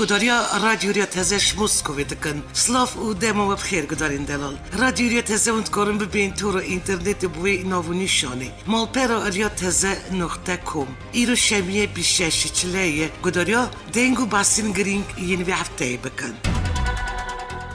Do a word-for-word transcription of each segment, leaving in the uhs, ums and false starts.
Gudariya Radyo Riya Teze ji Moskovê dikin. Silav û dema we bi xêr gudarên delal. Radyo Riya Teze hûn dikarin bibên tora înternetê bi wê nav û nîşanê: malpera riya teze noqte com. Îro şemiyê bîst şeş Çileyê ye. Gudariya deng û behsên girîng yên vê hefteyê bikin.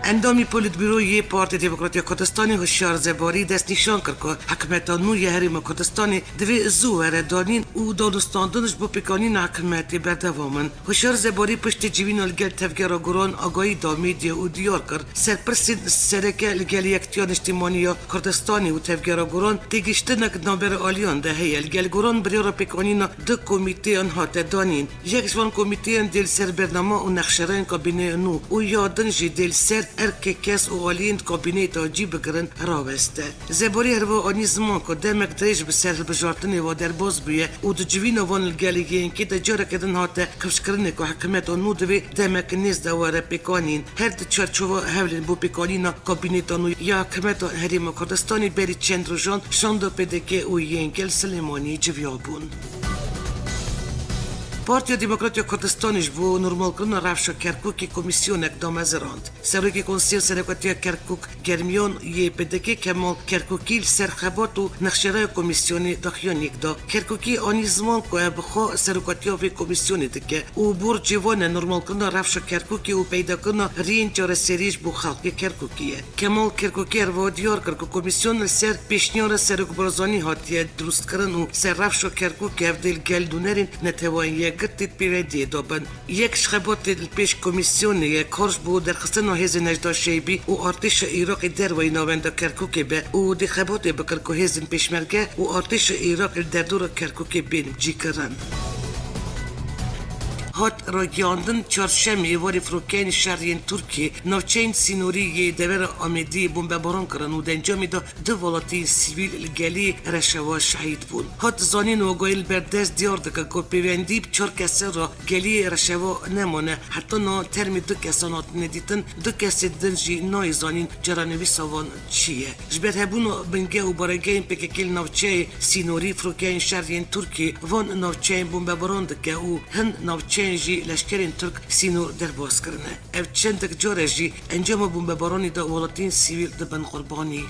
Endamî Polîtbûroyê yê Partiya Demokratîk ya Kurdistanê Hişyar Zebarî destnîşan kir ku hikûmeta nû ya Herêma Kurdistanê divê zû were danîn û danûstandin ji bo pêkanîna hikûmetê berdewam in. Hişyar Zebarî piştî civîna li gel tevgera guran agahî da medya û diyar kir, serpirsên sereke li gel Yekitiya Niştimanî ya Kurdistanê û tevgera guran têgiştinek di navbera aliyan de heye. Li gel guran biryara pêkanîna du komîteyan hate danîn. Yek ji van komîteyan dê li ser bernama û nexşerayên kabîneya nû û ya din jî dê li ser erkê kes û aliyên di kabîneyê de cî bigirin raweste. Zebarî herwiha anî ziman ku demek dirêj bi ser hilbijartinê ve derbas bûye û di civîna van li gel Y N K'ê de careke din hate kifşkirinê ku hikûmeta nû divê demek nêz de were pêkanîn. Her di çarçova hewlên bo pêkanîna kabîneta nû ya hikûmeta Herêma Kurdistanê berî çend rojan şanda P D K û Y N K li Silêmaniyê civiyabûn. Partiya Demokrat ya Kurdistanê ji bo normalkirina rewşa Kerkûkê komîsyonek damezirand. Serokê Konseya Serekatiya Kerkûk Germiyan yê P D K Kemal Kerkûkî li ser xebat û nexşeraya komîsyonê daxuyaniyek da. Kerkûkî anî ziman ku ev bi xwe serokatiya vê komîsyonê dike û borcê wan e normalkirina rewşa Kerkûkê û peydakirina rêyên çareseriyê ji bo xelkê Kerkûkê ye. Kemal Kerkûkî herwiha diyar kir ku komîsyon li ser pêşniyara Serok Barzanî hatiye dirustkirin û ser rewşa Kerkûkê ev dê li gel nûnerên Neteweyên Yekgirtî di pêvediyê de bin. Yek ji xebatên li pêş komîsyonê ye kar ji bo derxistina hêzên Necda Şeybî û artêşa Iraqê derveyî navenda Kerkûkê be û dê xebatê bikir ku hêzên pêşmerge û artêşa Iraqê li derdora Kerkûkê bên cîkirin. Hat ragiyandin, çarşemê êvarê firokeyên şer yên Tirkiyê navçeyên sînorî yê devera Amêdiyê bombebaran kirin û di encamê de du welatiyên sivîl li gelê Reşewa şehîd bûn. Hat zanîn û agahiyên li ber dest diyar dikin ku pêwendî bi çar kesan re gelê Reşewa nemane. Heta niha termê du kesan hatine dîtin, du kesên din jî nayê zanîn caranivîsa van çi ye. Ji ber hebûna bingeh û baregehên P K K li navçeyê sînorî, firokeyên şer yên Tirkiyê van navçeyên bombebaran dike û hin navçeyên jî leşkerên Tirk sînor derbas kirine. Ev çendek care jî encama bombebaranê de welatiyên sivîl dibin qurbanî.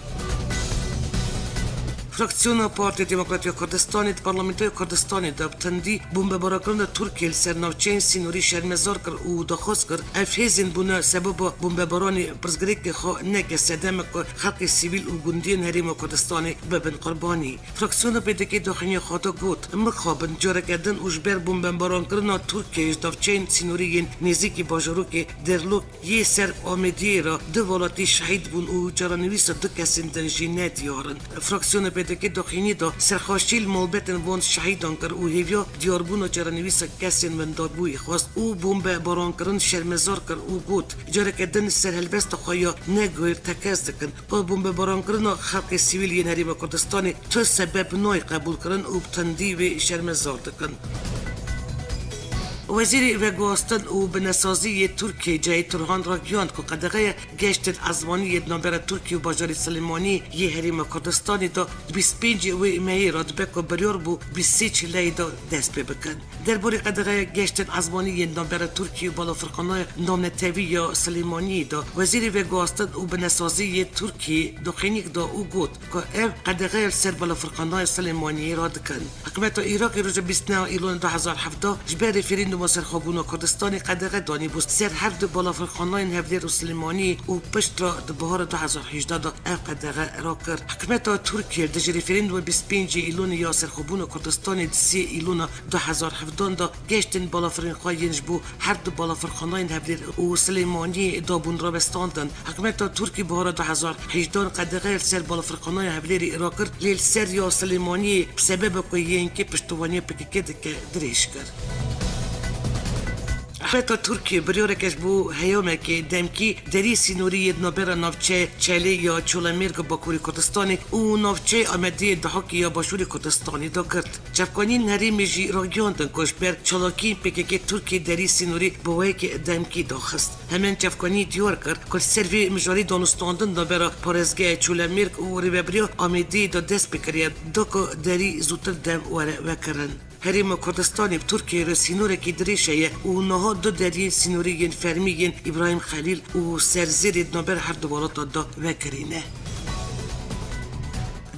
Fraksiyona Partiya Demokratîk ya Kurdistanê di Parlamentoya Kurdistanê de bi tundî bombebarankirinê Tirkiyê li ser navçeyên sînorî şermezar kir û daxwaz kir, ev hêzên bûne sebeba bombebaranê pirsgirêkê xwe neke sedeme ku xelkê sivîl û gundiyên Herêma Kurdistanê bibin qurbanî. Fraksiyona P D K daxuyaniyê xwe de got, mixabin careke din û ji ber bombebarankirinê Tirkiyeyê ji navçeyên sînorî yên nêzîkî bajarokê Derlok yê ser Amêdiyê re du welatî şehîd bûn û caranivîsa du kesên din jî nediyar in. Fraksiyona P D K daxuyaniyê de serxweşî li malbetên van şehîdan kir û hêviya diyarbûna caranivîsa kesên wendabûyî xwest û bombebarankirin şermezar kir û got, careke din li ser helwesta xwe ya neguhêr tekez dikin ku bombebarankirinê xelkê sivîl yên Herêma Kurdistanê tu sebeb nayê qebûlkirin û bi tundî wê şermezar dikin. Wezîrê Veguhastin û Binesazî yê Tirkiyê Cahit Turhan ragihand ku qedexeya geştên ezmanî yê di navbera Tirkiye û bajarê Silêmaniyê yê Herêma Kurdistanê de di bîst pêncê wê mehê re dibe ku biryar bû bîst sê Çileyê de dest pê bikin. Derbarê qedexeya geştên ezmanî yên navbera Tirkiye û balafirxanaya navnetewî ya Silêmaniyê de Wezîrê Veguhastin û Binesazî yê Tirkiyê daxuyaniyek da û got ku ev qedexeya li ser balafirxanaya Silêmaniyê radikin. Hikûmeta Iraqê roja bîst û neh Îlona du hezar hevdeh ji ber referanduma serxwebûna Kurdistanê qedexe danîbû ser her du balafirxanayên Hevlêr û Silêmaniyê û piştre di bihara du hezar hejdeh de ev qedexe rakir. Hikûmeta Tirkiyê li dijî referanduma bîst pêncê Îlonê ya serxwebûna Kurdistanê di sê Îlona du hezar hevdeh de geştên balafirên xwe yên ji bo her du balafirxanayên Hevlêr û Silêmaniyê dabûn rawestandin. Hikûmeta Tirkî bihara du hezar hejdeh qedexe li ser balafirxanaya Hevlêrê rakir, lê li ser ya Silêmaniyê bi sebeba ku Y N K piştevaniya P K K dike dirêj kir. Hikûmeta Tirkiyê biryareke ji bo heyamekê demkî derî sînorî yê di navbera navçeyê Çelê ya Çolemêrg û Bakurê Kurdistanê û navçeyê Amediyê Dihokê ya Başûrê Kurdistanê de girt. Çavkaniyên herêmê jî ragihand ku ji ber çalakiyên P K K Tirkiyê derî sînorî bi wek demkî daxist. Heman çavkaniyê diyar kir ku li ser vê mijarê danûstandin navbera parêzgeha Çolemêrg û rêvebiriya Amediyê de dest pê kiriye, da ku derî zûtir dem were vekirin. Herêma Kurdistanê bi Tirkiyeyê re sînorekî dirêj heye û niha du deriyên sînorî yên fermî yên Îbrahîm Xelîl û Serzêrê di navber her du welatan de vekirî ne.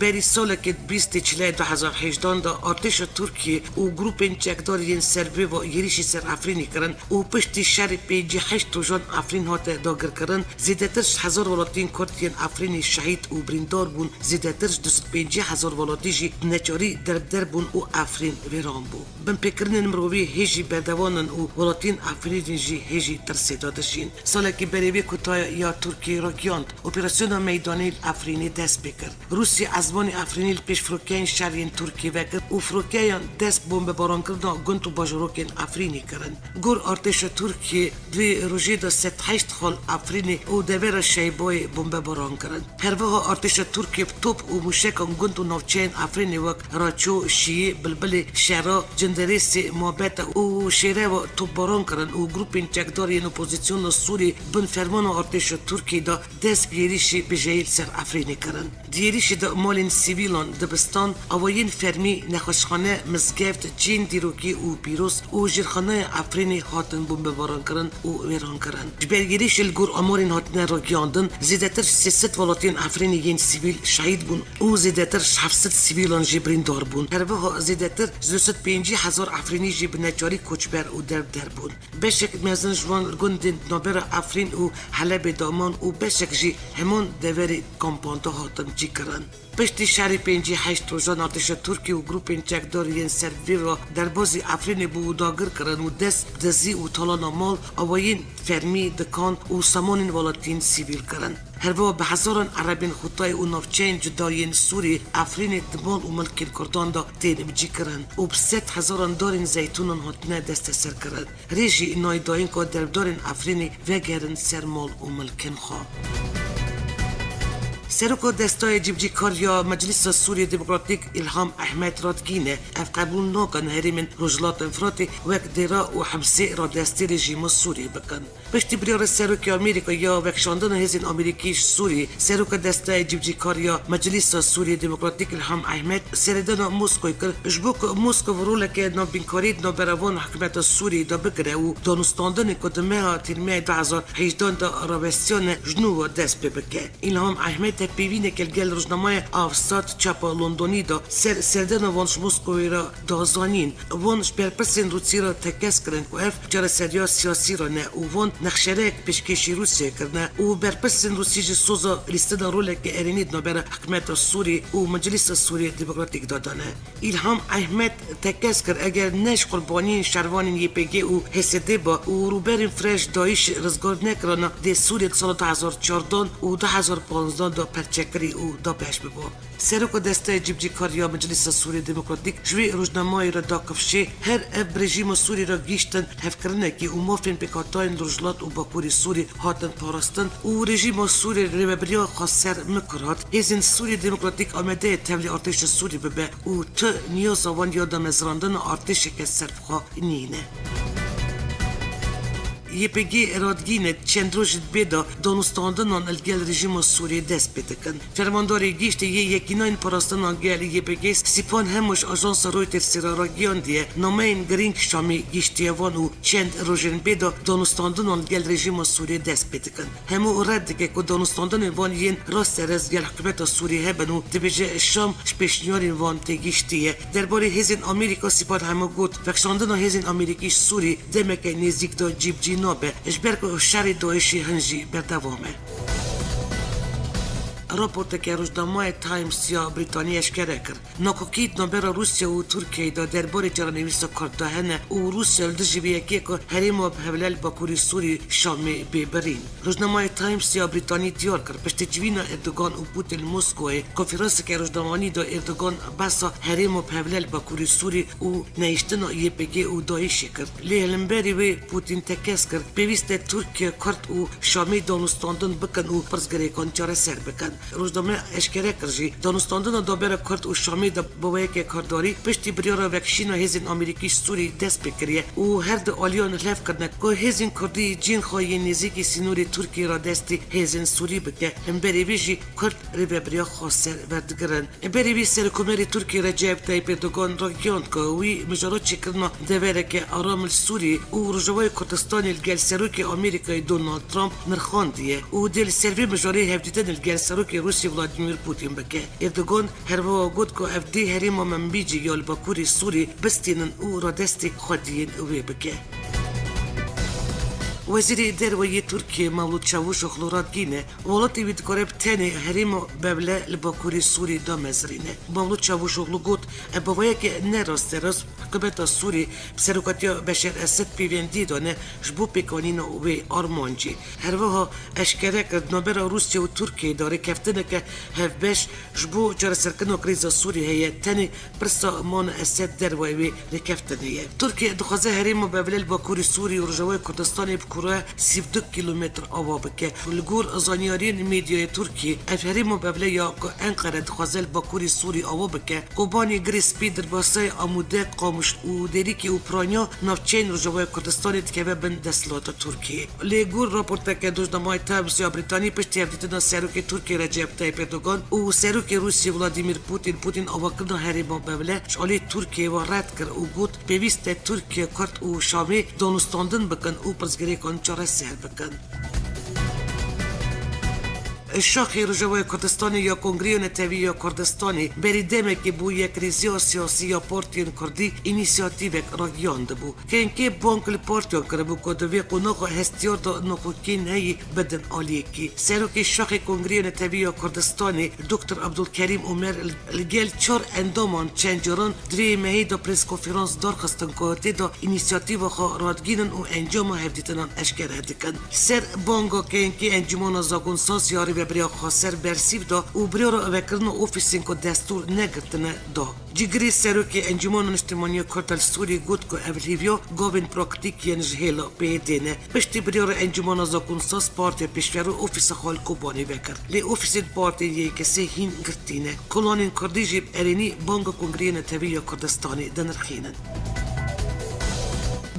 Berî salekê di bîstê Çilayê du hezar hejdan de artêşa Tirkiyê û grûpên çekdar yên ser vê ve êrîşî ser Efrînê kirin û piştî şerê pêncî heşt rojan Efrîn hate dagirkirin, zêdetir ji hezar welatiyên Kurd yên Efrînê şehîd û birîndar bûn, zêdetir ji du sed pêncî hezar welatî jî bi neçarî derbder bûn û Efrîn wêran bû. Binpêkirinên mirovî hê jî berdewam in û welatiyên Efrînê jî hê jî tirsê de dijîn. Salekî berê vê kutaya ya Tirkiyeyê ragihand, operasyona meydanî li Efrînê dest pê kir. Rûsya ezmanê Efrînê li pêş firokeyên şer yên Tirkiyê vekir û firokeyan dest bombebarankirinê gund û bajarokên Efrînê kirin. Gor artêşa Tirkiyê di vê rojê de sed heşt xal Efrînê û devera Şeybayê bombebaran kirin. Herwiha artêşa Tirkiyê bi top û mûşekan gund û navçeyên Efrînê wek Raço, Şiyê, Bilbilê, Şera, Cindirêsê, Mabete û Şêrewa topbaran kirin û grûpên çekdar yên opozisyona Sûrî bin fermana artêşa Tirkiyê de dest bi êrîşî bijeyî li ser Efrînê kirin. Di êrîşê de malên sivîlan, dibistan, awayên fermî, nexweşxane, mizgeft, cihên dîrokî û pîroz û jêrxaneya Efrînê hatin bombebarankirin û wêrankirin. Ji ber êrîşê li gor amarên hatine ragihandin, zêdetir ji sê sed welatiyên Efrînê yên sivîl şehîd bûn û zêdetir ji heft sed sivîlan jî birîndar bûn. Herwiha zêdetir ji du sed pêncî hezar Efrînî jî bi neçarî koçber û derbder bûn. Beşek mezin ji wan li gundên navbera Efrîn û Helebê de man û beşek jî heman deverê kampan de hatin cîkirin. Piştî şerê pêncî heşt rojan artêşa Tirkiyê û grûpên çekdar yên ser vê re derbazî Efrînê bû û dagir kirin û dest bi dizî û talana mal, awayên fermî, dikan û samanên welatiyên sivîl kirin. Herwiha bi hezaran Erebên Xutayê û navçeyên cuda yên Sûrî, Efrînê di mal û milkên Kurdan de tên bicîkirin û bi sed hezaran darên zeytûnan hatine desteserkirin. Rê jî nayê dayîn ku derbdarên Efrînê vegerin ser mal û milkên xwe. Seroka Desteya Cîbicîkar ya Meclîsa Sûriyê Demokratîk Îlham Ehmed radigihîne, ev qebûl nakin herêmên Rojhilatên Firatê wek Dêra û Himsê radestî rejîma Sûriyê bikin. Piştî biryara Serokê Amerîka ya vekişandina hêzên Amerîkî ji Sûriyê, Seroka Desteya Cîbicîkar ya Meclîsa Sûriyê Demokratîk Îlham Ehmed seredana Moskoyê kir, ji bo ku Moskow roleke navbînkarî di navbera van hikûmeta Sûriyê de bigire û danûstandinê ku di meha Tîrmehê du hezar hejdan de rawestiyane ji nû ve dest pê bike. Îlham Ehmed hevpeyvîneke li gel rojnameya Avsat çapa Londonî de ser serdana van ji Moskowê re da zanîn. Van ji berpirsên Rûsî re tekez kirin ku ev çareseriya siyasî re ne û van nexşerek pêşkêşî Rûsiyê kirine û berpirsên Rûsî jî soza lîstina roleke erênî di navbera hikûmeta Sûrî û Meclîsa Sûriyê Demokratîk de dane. Îlham Ehmed tekez kir, eger ne ji qurbaniyên şervanên Y P G û H S D ba û rûberên fireh ji DAIŞ rizgar nekirana, dê Sûriyê di sala du hezar çardan û du hezar panzdan de perçekirî û dabeş bibo. Seroka Desteya Cîbicîkar ya Meclîsa Sûriyê Demokratîk ji wê rojnamayê re da kifşê, her ev bi rejîma Sûrî re gihîştin hevkirinekê û mafên pêkhatayên li Rojhilat û Bakurê Sûrî hatin parastin û rejîma Sûrî rêvebiriya xweser mikur hat. Hêzên Sûriyê Demokratîk amade ye tevlî artêşa Sûrî bibe û tu niyaza wan ya damezrandina artêşeke serbixwe nîne. Y P G radigihîne, çend roj dibê de danûstandinan li gel rejîma Sûriyê dest pê dikin. Fermandarê giştî yê Yekînayên Parastina Gel Y P G Sîpan Hemo ji ajansa Reutersê re ragihandiye, nameyên girîng Şamê gihîştiye van û çend rojên bê de danûstandinan li gel rejîma Sûriyê dest pê dikin. Hemo red dike ku danûstandinên van yên rasterast gel hikûmeta Sûriyê hebin û dibêje Şam ji pêşniyarên van têgihiştî ye. Derbarê hêzên Amerîka Sîpan Hemo got, vekişandina hêzên Amerîkî ji Sûrî demeke nêzîk de cî bi cî nabe, ji ber ku şerê DAIŞê hin jî berdewam e. Raporteke rojnameya Times ya Brîtanî eşkere kir, nakokî di navbera Rûsya û Tirkiyeyê de derbarê çarenivîsa Kurd de hene û Rûsya li dijî vê yekê ku herêma bi hevle li Bakurê Sûrî Şamê bê birîn. Rojnameya Times ya Brîtanî diyar kir, piştî civîna Erdogan û Putin li Moskowayê, konferanseke rojnamevanî de Erdogan behsa herêma bi hevle li Bakurê Sûrî û nehiştina Y P G û DAIŞê kir. Lê li hemberî wê Putin tekez kir, pêwîst e Tirkiye, Kurd û Şamê danûstandin bikin û pirsgirêkan çareser bikin. Rojname eşkere kir jî, danûstandina navbera Kurd û Şamê de bi wê yekê kardarî piştî biryara vekişîna hêzên Amerîkî ji Sûrî dest pê kiriye û her du aliyan hilhevkirine ku hêzên Kurdî cihên xwe yên nêzîkî sînorê Tirkiyê radestî hêzên Sûrî bike. Hemberî vê jî Kurd rêvebiriya xweser werdigirin. Berî vî Serokkomarê Tirkiyê Recep Tayyip Erdogan ragihand ku wî mijara çêkirina devereke aram li Sûriyê û Rojavayê Kurdistanê li gel Serokê Amerîkayê Donald Trump nirxandiye û dê li ser vê mijarê hevdîtin li gel Serokê Rûsya Vladimir Putin bike. Erdogan herwiha got ku ev dê herêma Minbicê ya li bakurê Sûriyê bistînin û radestê xwediyên wê bike. Wezîrê Derve yê Tirkiyê Mevlût Çavuşoglu ragihîne, welatê wî dikare bi tenê herêma Bevle li bakurê Sûrî damezirîne. Mevlût Çavuşoglu got, ev baweyeke ne rasterast, hikûmeta Sûrî bi serokatiya Beşer Esed pêvendiyê dane ji bo pêkanîna wê armancê. Herwiha eşkere kir, di navbera Rûsya û Tirkiyeyê de rêkeftineke hevbeş ji bo çareserkirina krîza Sûrî heye, tenê pirsa mane Esed dervayê wê rêkeftinê ye. Tirkiye dixwaze herêma Bevle li bakurî Sûrî û Rojavayê Kurdistanê bi kure sî û du kîlometr ava bike. Li gor zanyariyên medyaya Tirkiyê, ev herêma Bevle ya ku Enqere dixwaze li bakurî Sûrî ava bike, Kobanê, Girê Spî, Dirbasayê, Amûde, Qamiş û Dêrikê û Piraniya navçeyên Rojavayê Kurdistanê dikeve bin desthilata Tirkiyê. Li gor raporteke Rojnameya Times ya Brîtanî, piştî hevdîtina Serokê Tirkiyê Recep Tayyip Erdogan û Serokê Rûsya Vladimir Putin, Putin avakirina herêma Bevle ji alî Tirkiyê ve red kir û got, pêwîst e Tirkiye, Kurd û Şamê danûstandin bikin û pirsgirêkan çareser bikin. Şaxê Rojavayê Kurdistanê ya Kongreya Netewî ya Kurdistanê berî demekê bo yekrêziya siyasî ya partiyên kurdî înîsiyatîvek ragihandibû. Kengkê bang li partiyan kiribû ku di vê qonaxa hestiyar de naxokiyên heyî bidin aliyekî. Serokê Şaxê Kongreya Netewî ya Kurdistanê Doktor Abdulkerîm Omer li gel çar endaman çend caran di vê mehê de preskonferans darxistin ku tê de înîsiyatîva xwe radigihînin û encama hevdîtinan eşkere dikin. Li ser banga kengkê Encûmena Zakonsaz ya Rêvebiriya Xweser bersîv da û biryara avakirina ofîsên ku destûr negirtine da. Cîgirê Serokê Encûmena Niştimanî ya Kurd li Sûriyê got ku ev hêviya gavên praktîk yên ji hêla P Y D ne. Piştî biryara Encûmena Zakonsaz, partiya pêşverû ofîsa xwe li Kobanê vekir. Lê ofîsên partiyên Y K S hîn girtî ne. Kolanên kurdî jî bi erênî banga Kongreya Netewî ya Kurdistanê dinirxînin.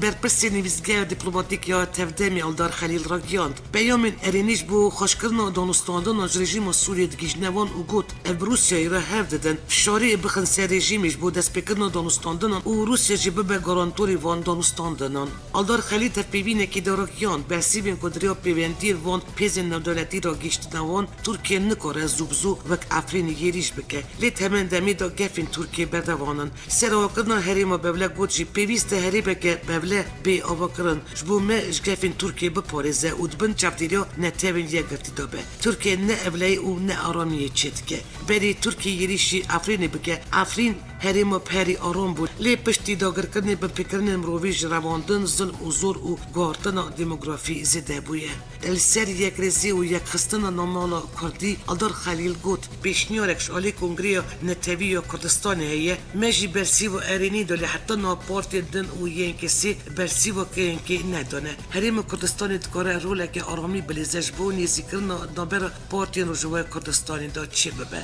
Berpirsê nivîsgeha dîplomatîk ya tevdemê Aldar Xelîl ragihand, peyamên erênî ji bo xweşkirina danûstandina ji rejîma Sûriyê digihîjine wan û got, ev bi Rûsyayê re hev didin, fişarî bixin ser rejîmê ji bo destpêkirina danûstandinan û Rûsya jî bibe garantorê van danûstandinan. Aldar Xelîl di hevpeyvînekê de ragihand, bersîvên ku di riya pêvendiyên van hêzên navdewletî re gihîştine wan, Tirkiye nikare zû bi zû wek Efrînê êrîş bike. Lê di heman demê de gefên Tirkiyê berdewam in. Seravakirina herêma Bevle got jî, pêwîst e herêmeke Bevle bê avakirin. Ji bo me ji gefên Tirkiyê biparêze û di bin çavdêriya Netewên Yekgirtî de be. Tirkiye ne ewleyî û ne aramiyê çêdike. Berî Tirkiye êrîşî Efrînê bike, Efrîn herêma bi herî aram bû. Lê piştî dagirkirinê binpêkirinên mirovî ji revandin, zilm û zor û guhartina demografî zêde bûye. Li ser yekrêzî û yekxistina normala kurdî, Aldar Xelîl got, pêşniyarek ji alî Kongreya Netewî ya Kurdistanê heye, me jî bersîva erênî da, lê heta niha partiyên din û Y K S bersîva K N K nedane. Herêma Kurdistanê dikare roleke aramî bilîze ji bo nêzîkirina navbera partiyên Rojavayê Kurdistanê de çêbibe.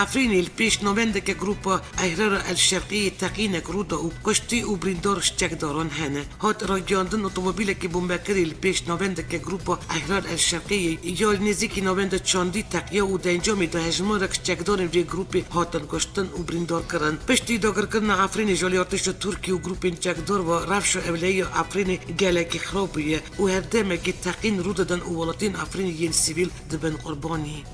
Efrînê li pêş navendeke Grupa Ehrar El Şerqiyê teqînek rû da û kuştî û birîndar ji çekdaran hene. Hat ragihandin, otomobîlekî bombekirî li pêş navendeke Grupa Ehrar El Şerqiyê ya li nêzîkî navenda çandî teqiya û di encamê de hejmarek ji çekdarên vê grûpê hatin kuştin û birîndar kirin. Piştî dagirkirina Efrînê ji alî artêşa Tirkî û grûpên çekdar ve, rewşa ewleyî ya Efrînê gelekî xirab bûye û her demekê teqîn rû didin û welatiyên Efrînê yên sivîl dibin qurbanî.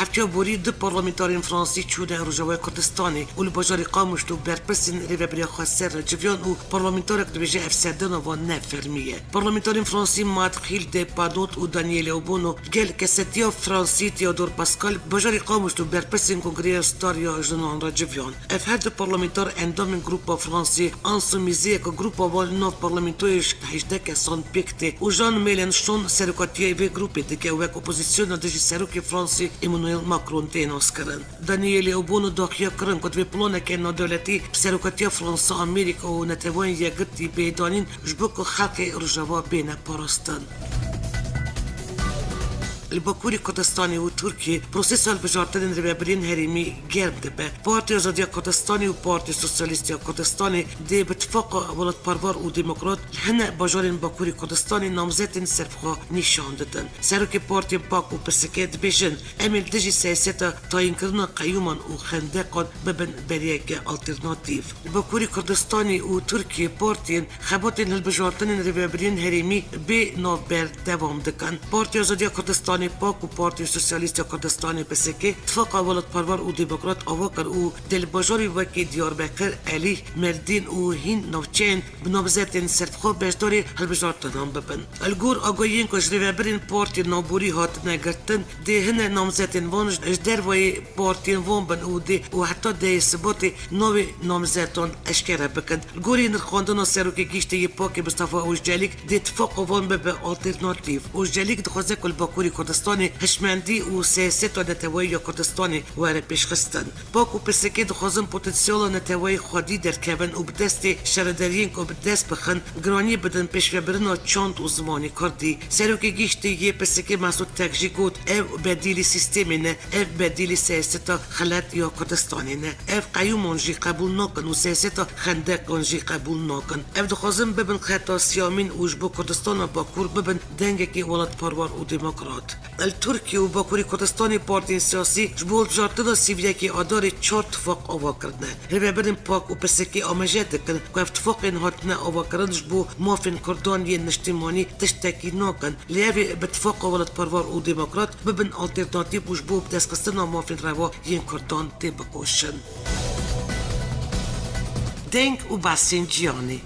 Heftiya borî du parlamenterên Fransî çûne Rojavaya Kurdistanê û li bajarê Qamişlo berpirsên Rêveberiya Xweser re civiyan û parlamenterek dibêje ev serdana van ne fermî ye. Parlamenterên Fransî Maître Gilles de Panot û Daniele Obono gel kesetiya Fransî Theodore Pascal bajarê Qamişlo berpirsên Kongreya Star ya Jinan re civiyan. Ev her du parlamenter endamên Grupa Fransî Insoumise ye ku grupa wan nav parlamentoyê ji hejdeh kesan pêk tê û Jean Mélenchon serokatiyê vê grûpê dike û wek opozisyona dijî serokê Fransî Emmanuel Macron tê naskirin. Daniele Obono daxuya kirin ku divê planeke navdewletî bi serokatiya Fransa, Amerîka û Neteweyên Yekgirtî bê danîn ji bo ku xelkê Rojava bêne parastin. Li Bakurê Kurdistanê û Tirkiyê prosesa hilbijartinên rêvebiriyên herêmî germ dibe. Partiya Azadiya Kurdistanê û Partiya Sosyalîst ya Kurdistanê dê bi tifaqa welatparvar û demokrat li hine bajarên Bakurê Kurdistanê namzetên serbixwe nîşan didin. Serokê partiyên PAK û PSK dibêjin, em ê li dijî siyaseta tayînkirina qeyûman û xendeqan bibin beriyeke alternatîf. Li Bakurê Kurdistanê û Tirkiyê partiyên xebatên hilbijartinên rêvebiriyên herêmî bê navber dewam dikin. Partiya Azadiya Kurdistanê, PAK, û Partiya Sosyalîst ya Kurdistanê, PSK, tifaqa welatparvar û demokrat ava kir û dê li bajarê wekî Diyarbekir, Elîh, Mêrdîn û hîn navçeyên bi namzetên serbixwe beşdarî hilbijartinan bibin. Li gor agahiyên ku ji rêvebirên partiyên navborî hatine girtin, dê hine namzetên van ji dervayê partiyên van bin û dê û heta dehê Sibatê navê namzetan eşkere bikin. Li gorî nirxandina serokê giştî yê PAKê Mistefa Ojelîk dê tifaqa van bibe alternatîf. Ojelîk dixwaze ku li Bakurê Kurdistanê hişmendî û siyaseta neteweyî ya Kurdistanê were pêşxistin. PAK û PSK dixwazin potansiyela neteweyî xwedî derkevin û bi destê şaredariyên ku bi dest bixin, giranî bidin pêşvebirina çand û zimanê kurdî. Serokê giştî yê PSK Mesûd Tek jî got, ev bedîlî sîstemê ne, ev bedîlî siyaseta xelet ya Kurdistanê ne. Ev qeyûman jî qebûl nakin û siyaseta xendeqan jî qebûl nakin. Ev dixwazin bibin xeta siyamîn û ji bo Kurdistana Bakur bibin dengekî welatparvar û demokrat. Li Tirkiye û Bakurê Kurdistanê partiyên siyasî ji bo hilbijartina sî û yekê Adarê çar tifaq ava kirine. Rêvebirên PAK û PSK amaje dikin ku ev tifaqên hatine avakirin ji bo mafên Kurdan yên niştimanî tiştekî nakin, lê ev ê bi tifaqa welatparvar û demokrat bibin alternatîf û ji bo bidestxistina mafên reva yên Kurdan têbikoşin. Deng û behsên cîhanê.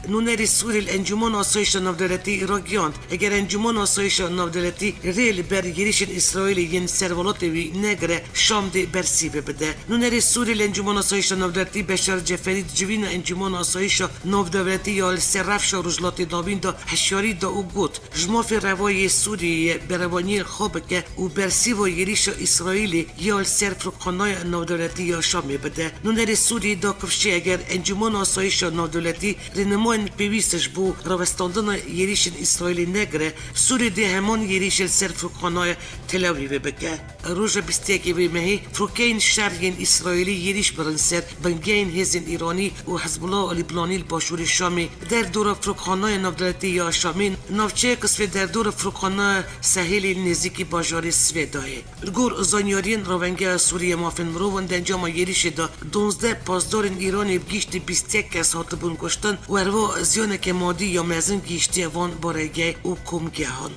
Nûnerê Sûrî li Encûmena Asayîşa Navdewletî ragihand, eger Encûmena Asayîşa Navdewletî rê li ber êrîşên Îsraîlê yên li ser welatê wî negire, Şam dê bersîvê bide. Nûnerê Sûrî li Encûmena Asayîşa Navdewletî Beşar Ceferî di civîna Encûmena Asayîşa Navdewletî ya li ser rewşa Rojhilatê Navîn de hişyarî da û got, Ji mafê reva yê Sûriyeyê berevaniyên xwe bike û bersîva êrîşa Îsraîlê ya li ser firokxanaya navdewletî ya Şamê bide. Nûnerê Sûrî da kifşê eger Encûmena Asayîşa Navdewletî rênimayên pêwîst ji bo rawestandina êrîşên Îsraîlê negire, Sûrî dê heman êrîşê li ser firokxanaya Tel Avîvê bike. Roja bîst û yekê vê mehê firokeyên şer yên Îsraîlî êrîş birin ser bingehên hêzên Îranî û Hizbullah Lîbnanî li başûrê Şamê, derdora firokxanaya navdewletî ya Şamê, navçeyek ku sivê derdora firokxanaya Sehêlê li nêzîkî bajarê Swêdayê. Li gor zanyariyên Rawengeha Sûrî ya Mafên Mirovan, di encama êrîşê de duwazdeh pasdarên Îranê bi giştî bîst û yek kes hatibûn kuştin û herwiha ziyaneke madî ya mezin gihîştiye van baregeh û komgehan.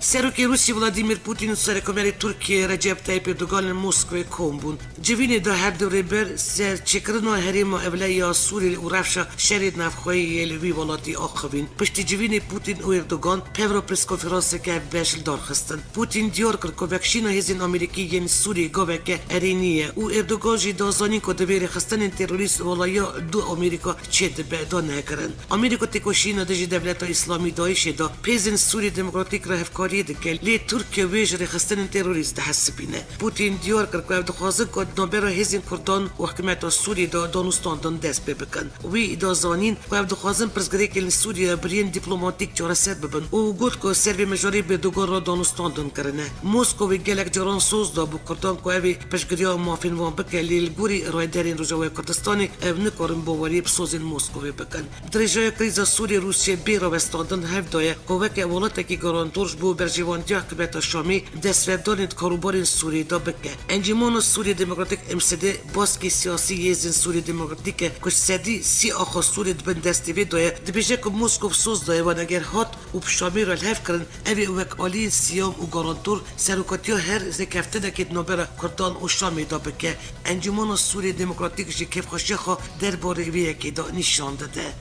Serokê Rûsî Vladimir Putin û Serekomerê Tirkiyê Recep Tayyip Erdogan li Moskovê kom bûn. Civînê de her du rêber ser çêkirina herêma ewle ya Sûriyê û rewşa şerê navxweyî yê li vî welatî axivîn. Piştî civînê Putin û Erdogan pevra preskonferanseke hevbeş li dar xistin. Putin diyar kir ku vekşîna hêzên Amerîkî yên Sûriyê gaveke erênî ye û Erdogan jî da zanîn ku divê rêxistinên terorîst welayiya du Amerîka çêdibe da nekirin. Amerîka têkoşîna dijî Dewleta Îslamî DAIŞê da bi hêzên Sûriyê Demokratîk re hevkariyê dike, lê Tirkiye wê ji rêxistinên terorîst dihesibîne. Putin diyar kir ku ew dixwazin ku di navbera hêzên Kurdan û hikûmeta Sûriyê de danûstandin dest pê bikin. Wî da zanîn ku ew dixwazin pirsgirêkên li Sûriyê biriyên dîplomatîk çareser bibin û got ku ser vê mijarê bi Erdogan re danûstandin kirine. Moskowê gelek caran soz da bo Kurdan ku ew ê piştgiriya mafên wan bike, lê li gorî rayedarên Rojavayê Kurdistanê ew nikarin baweriyê bi sozên Moskowê bikin. Dirêjaya krîza Sûriyê Rûsya bê rawestandin hev daye ku weke welatekî garantor ji bo berjewantiya hikûmeta Şamê destverdanê di karûbarên Sûriyê de bike. Encûmena Sûriyê Demokratîk, M S D, baskê siyasî yê hêzên Sûriyê Demokratîk e ku ji sedî sî axa Sûriyê di bin destê vê de ye, dibêje ku Moskow soz daye wan eger hat û bi Şamê re li hev kirin, ev ê wek aliyên siyam û garantor serokatiya her rêkeftinekê di navbera Kurdan û Şamê de bike. Encûmena Sûriyê Demokratîk jî kêfxweşiya xwe derbarê vê yekê de nîşan dide.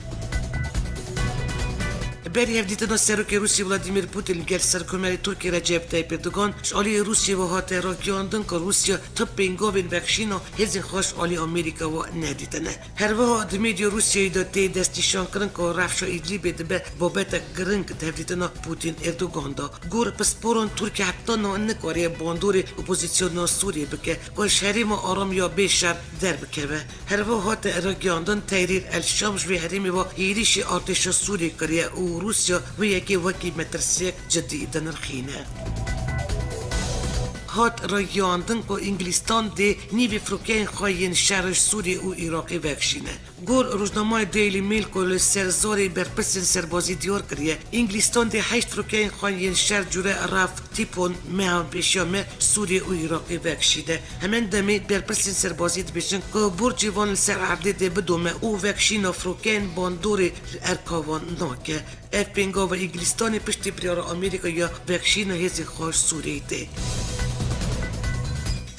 Berî hevdîtina Serokê Rûsî Vladimir Putin li gel Serkomerê Tirkiyê Recep Tayyip Erdogan ji aliyê Rûsiyê ve hate ragihandin ku Rûsya ti pêngavên vekşîna hêzên xwe ji alî Amerîka ve nedîtine. Her wiha di medya Rûsiyeyê de tê destnîşankirin ku rewşa Îdlîbê dibe babetek giring di hevdîtina Putin-Erdogan de. Gor pisporan, Tirkiye heta niha nikariye bandorê opozisyona Sûriyê bike ku ji herêma aram ya bê şer derbikeve. Her wiha hate ragihandin Tehrîr el Şam ji vê herêmê ve êrîşî artêşa Sûriyê kiriye û û Rûsya wê yekê wekî metirsiyek cidî dinirxîne. Hat ragihandin ku Îngilîstan dê nîvê firokeyên xwe yên şer ji Sûriyê û Iraqê vekişîne. Gor rojnameya Daily Mail ku li ser zarê berpirsên serbazî diyar kiriye, Îngilîstan dê heşt firokeyên xwe yên şer cure Raf Tipon meha pêşiya me Sûriyê û Iraqê vekişîne. Hemen demê berpirsên serbazî dibêjin ku borcê van li ser erdê dê bidome û vekişîna firokeyên bandorê li erka van nake. Ev pêngava Îngilîstanê piştî biryara Amerîka ya vekişîna hêzên xwe ji Sûriyeyê tê.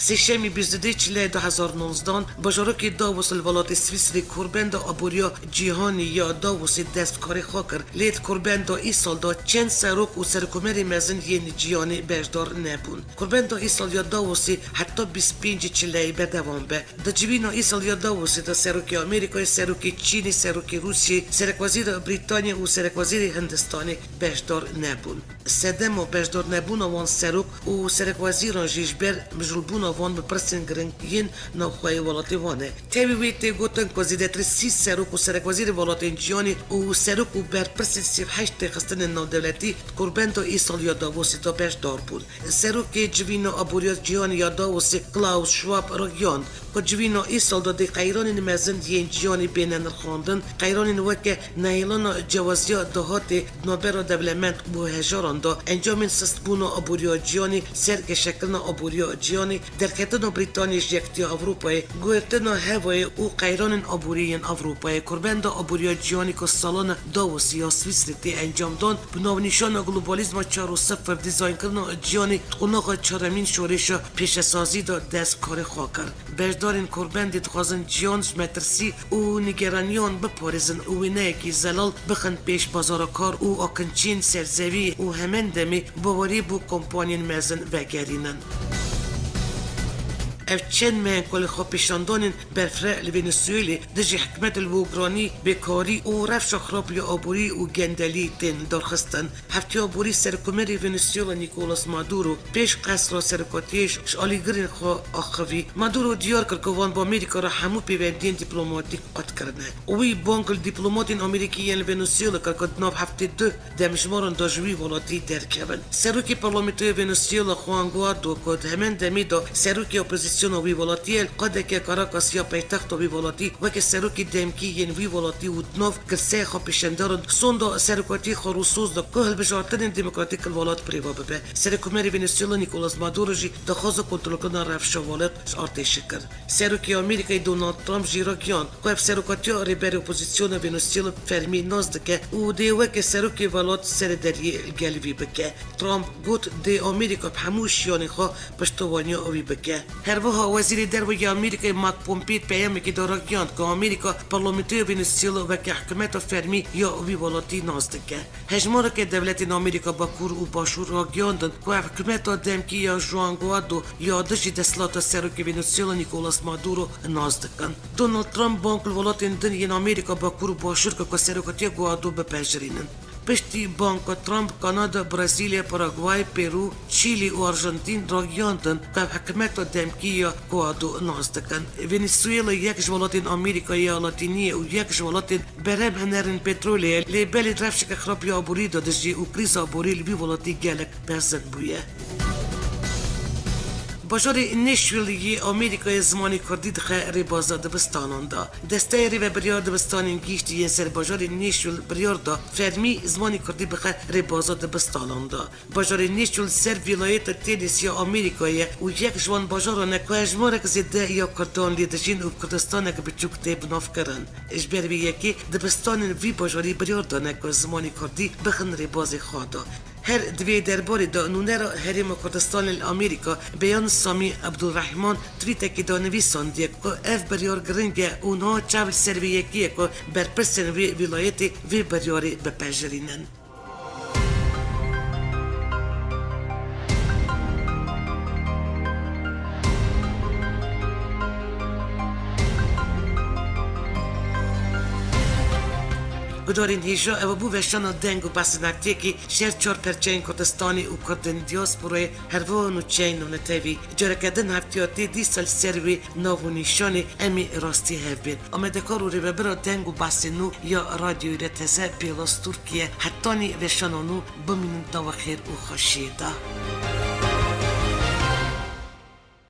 Sêşemî bîst û du Çileyê du hezar nozdan, bajarokê Davos li welatê Swîsrê korbenda aboriya cîhanî ya Davosê dest bi karê xwe kir. Lê di korbenda îsal de çend serok û serokkomerê mezin yên cîhanê beşdar nebûn. Korbenda îsal ya Davosê heta bîst û pêncê Çileyê berdewam be. Di civîna îsal ya Davosê de serokê Amerîkayê, serokê Çînê, serokê Rûsyê, serekwezîra Brîtanyê û serekwezîrê Hindistanê beşdar nebûn. Sedema beşdarnebûna van serok û serekwezîran jî ji ber mijûlbûna van bi pirsên giring yên navxweyê welatê wan e. Tevî wê tê gotin ku zêdetirî sî serok û serekwezîrê welatên cîhanê û serok û berpirsên sî û heşt têxistinên navdewletî di korbenda îsal ya Davosê de beşdar bûn. Serokê Civîna Aboriya Cîhanê ya Davosê Klaus Schwab ragihand ku civîna îsal de dê qeyranên mezin yên cîhanê bêne nirxandin, qeyranên weke nehêlana cewaziya dahatê di navbera dewlemend û hejaran de, encamên sistbûna aboriya cîhanê, sergeşekirina aboriya cîhanê, derketina Brîtanyê ji Yekîtiya Ewropayê, guhertina hevayê û qeyranên aborî yên Ewropayê, korbenda aboriya cîhanê ku salana Davosê ya Swîsrê tê encamdan, bi navnîşana Globalizma çar û sifir, dîzaynkirina cîhanê di qonaxa çaremîn şoreşa pêşesazî de dest bi karê xwe kir. Beşdarên korbendê dixwazin cîhan ji metirsî û nîgeraniyan biparêzin û wêneyekî zelal bixin pêş bazara kar û akinçiyên serzevî û hemen demê baweriyê bo kompanyên mezin vegerînin. Ev çend meh in ku li xwepêşandanên berfireh li Venezuelê dijî hikûmetê li bo giranî, bêkarî û rewşa xirab ya aborî û gendelî tên darxistin. Heftê aborî Serokkomarê Venezuela Nicolas Maduro pêş qesra serokatiyê ji alîgirên xwe axivî. Maduro diyar kir ku van bi Amerîka re hemû pêwendiyên dîplomatîk qet kirine. Wî bang li dîplomatên Amerîkî yên li Venezuela kir ku di nav heftê du demjimar in de ji wî welatî derkevin. Serokê Parlamentoya Venezuela Juan Guaido ku di hemen demê de serokê opozîsyona wî welatî ye, li qadeke Caracas ya paytexta wî welatî weke serokê demkî yên wî welatî û di nav girseyê xwepêşandaran sonda serokatiyê xwe rûsoz da ku hilbijartinên demokratîk li welat bi rê ve bibe. Serokkomarê Venezuela Nicolas Maduro jî daxwaza kontrolkirina rewşa welat ji artêşê kir. Serokê Amerîkayê Donald Trump jî ragihand ku ev serokatiya rêberê opozîsyona Venezuela fermî nas dike û dê weke serokê welat serederiyê li gel vî bike. Trump got, dê Amerîka bi hemû şiyanê xwe piştevaniya wî bike. Her wiha Wezîrê Derve yê Amerîkayê Mike Pompeo peyamekê de ragihand ku Amerîka parlamentoya Venezuela weke hikûmeta fermî ya wî welatî nas dike. Hejmareke dewletên Amerîka Bakur û Başûr ragihiyandin ku ev hikûmeta demkî ya Juan Guaido ya dijî desthilata serokê Venezuela Nicolas Maduro nas dikin. Donald Trump bang li welatên din yên Amerîka Bakur û Başûr kir ku serokatiya Guaido bipejirînin. Piştî banga Trump, Kanada, Brezîlya, Paraguay, Peru, Çîlî û Arjantîn ragihiyandin ku ev hikûmeta demkî ya Guaido nas dikin. Venezuela yek ji welatên Amerîkayê ya Latînî ye û yek ji welatên berhem hunerên petrolê ye, lê belê di rewşeke xirab ya aborî de dijî û krîza aborî li vî welatî gelek mezin bûye. Bajarê Nashville yê Amerîkayê zimanê kurdî dixe rêbaza dibistanan de. Desteyê rêvebiryar dibistanên giştî yên ser bajarê Nashville biryar da fermî zimanê kurdî bixe rêbaza dibistanan de. Bajarê Nashville ser vîlayeta Tennessee ya Amerîkayê ye û yek ji wan bajaran e ku hejmarek zêde ya kurdan lê dijîn û bi Kurdistanek biçûk tê binavkirin. Ji ber vê yekê dibistanên vî bajarî biryar dane ku zimanê kurdî bixin rêbazê xwe de. Her di vê derbarê de nûnera Herêma Kurdistanê li Amerîka Beyan Samî Abdulrehman twîtekê de nivîsandiye ku ev biryar giring e û niha çav li ser vê yekê ye ku berpirsên vê vîlayetê vê biryarê bipejirînin. Gudarên hêja ew bû veşana deng û behsê neftiyekî ji her çar perçeyên Kurdistanê û Kurdên diasporayê her wiha nûçeyên navnetewî. Careke din heftiya tê dîsa li ser wê nav û nîşanê em ê rastî hev bên. Amadekar û rêvebira deng û behsê nû ya Radyoyê R T S Pêlas Tirkiye, hetanî veşana nû bimînin di nava xêr û xweşiyê de.